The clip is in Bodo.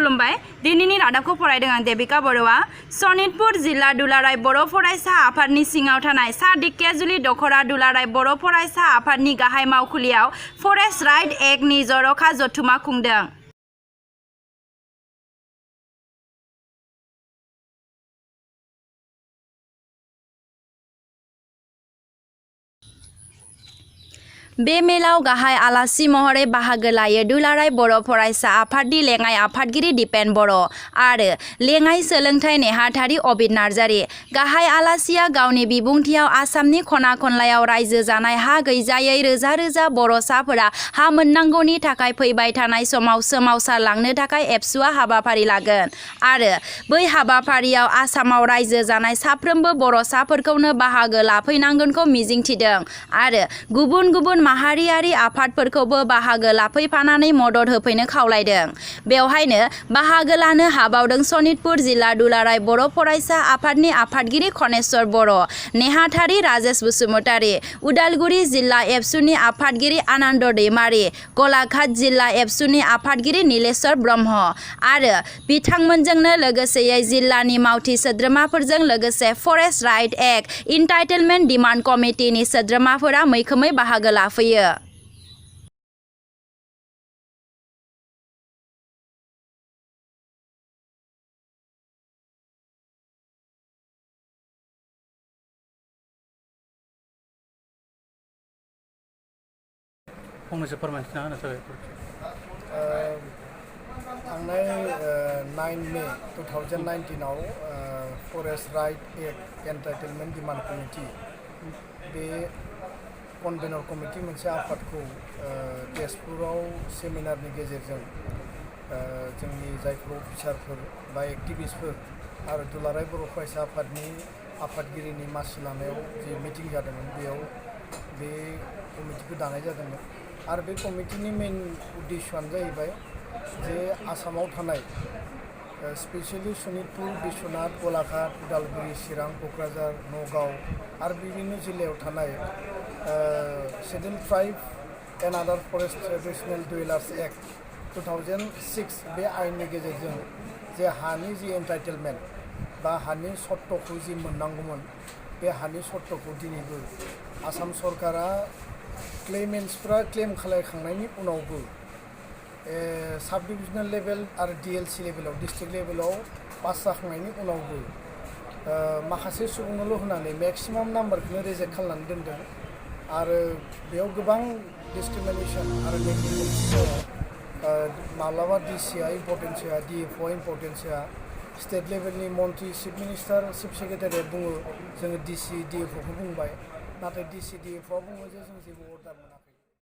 खुलुमबाय दिनैनि रादाबखौ फरायदों आं देबिका बर'आ सनितपुर जिल्ला दुलाराय बर' फरायसा आफादनि सिङाव थानाय सा धिकियाजुलि दखरा दुलाराय बर' फरायसा आफादनि गाहाय मावखुलियाव फरेस्ट राइट एक्टनि जर'खा जथुमा खुंदों। बे मेलाव गाहाय आलासि महरै बाहागो लायो दुलाराय बर' फरायसा आफादनि लेङाइ आफादगिरि दिपेन बर' आरो लेङाइ सोलोंथाइ नेहाथारि अबिद नार्जारि। गाहाय आलासिया गावनि बिबुंथियाव आसामनि खना खनलायाव रायजो जानाय हा गैजायै रोजा रोजा बर'साफोरा हा मोननांगौनि थाखाय फैबाय थानाय समाव सोमावसारलांनो थाखाय एबसुआ हाबाफारि लागोन आरो बै हाबाफारियाव आसामाव रायजो जानाय साफ्रोमबो बर'साफोरखौनो बाहागो लाफैनांगोनखौ मिजिंथिदों आरो गुबुन गुबुन माहारियारि आफादफोरखौबो बाहागो लाफैफानानै मदद होफैनो खावलायदों। बेवहायनो बाहागो लानो हाबावदों सनितपुर जिल्ला दुलाराय बर' फरायसा आफादनि आफादगिरि खनेस्वर बर', नेहाथारि राजेश बसुमतारी, उदालगुरि जिल्ला एबसुनि आफादगिरि आनन्द दैमारी, गलाघाट जिल्ला एबसुनि आफादगिरि नीलेश्वर ब्रह्म आरो बिथांमोनजोंनो लोगोसेयै जिल्लानि मावथि सोद्रोमाफोरजों लोगोसे फरेस्ट राइट एक्ट इन्टाइटेलमेन्ट डिमान्ड कमिटिनि सोद्रोमाफोरा मैखोमै बाहागो लाफैयो। फंनैसो फोरमायथिना होनो थाखाय थांनाय 9 मे 2019 आव forest right act entitlement demand committee बे कनभेनर कमिटि मोनसे आफादखौ तेजपुराव सेमिनारनि गेजेरजों जोंनि जायफोर अफिसारफोर बा एक्टिभिस्टफोर आरो दुलाराय बर' फरायसा आफादनि आफादगिरिनि मासि लानायाव जि मिटिं जादोंमोन बेयाव बे कमिटिखौ दानाय जादोंमोन आरो बे कमिटिनि मेन उद्देश्यआनो जाहैबाय जे आसामाव थानाय स्पेसियेलि सनितपुर, बिश्वनाथ, गलाघाट, उदालगुरि, चिरां, क'क्राझार, नगाव आरो बिभिन्न जिल्लायाव थानाय शेड्युल्ड ट्राइब एन्ड आदार फरेस्ट ट्रेडिशनेल डुवेलार्स एक्ट 2006 बे आयेननि गेजेरजों जे हानि जि एन्टाइटेलमेन्ट बा हानि सत्त'खौ जि मोननांगौमोन बे हानि सत्त'खौ दिनैबो आसाम सरकारा क्लेमेन्ट्सफ्रा क्लेम खालामखांनायनि उनावबो साब डिभिजनेल लेभेल आरो डिएलसि लेभेलाव डिस्ट्रिक्ट लेभेलाव पास जाखांनायनि उनावबो माखासे सुबुंनोल' होनानै मेक्सिमाम नाम्बारखौनो रिजेक्ट खालामनानै दोनदों आरो बेयाव गोबां डिसक्रिमिनेसन आरो नेग्लिजेन्स दङ। माब्लाबा डिसिआ इम्परटेन्स होआ, डिएफअआ इम्परटेन्स होआ, स्टेट लेभेलनि मन्त्रि चिफ मिनिस्टार चिफ सेक्रेटारिया बुङो जोङो डिसि डिएफअखौ बुंबाय, नाथाय डिसि डिएफअआ बुङो जे जों जेबो अर्डार मोनाखै।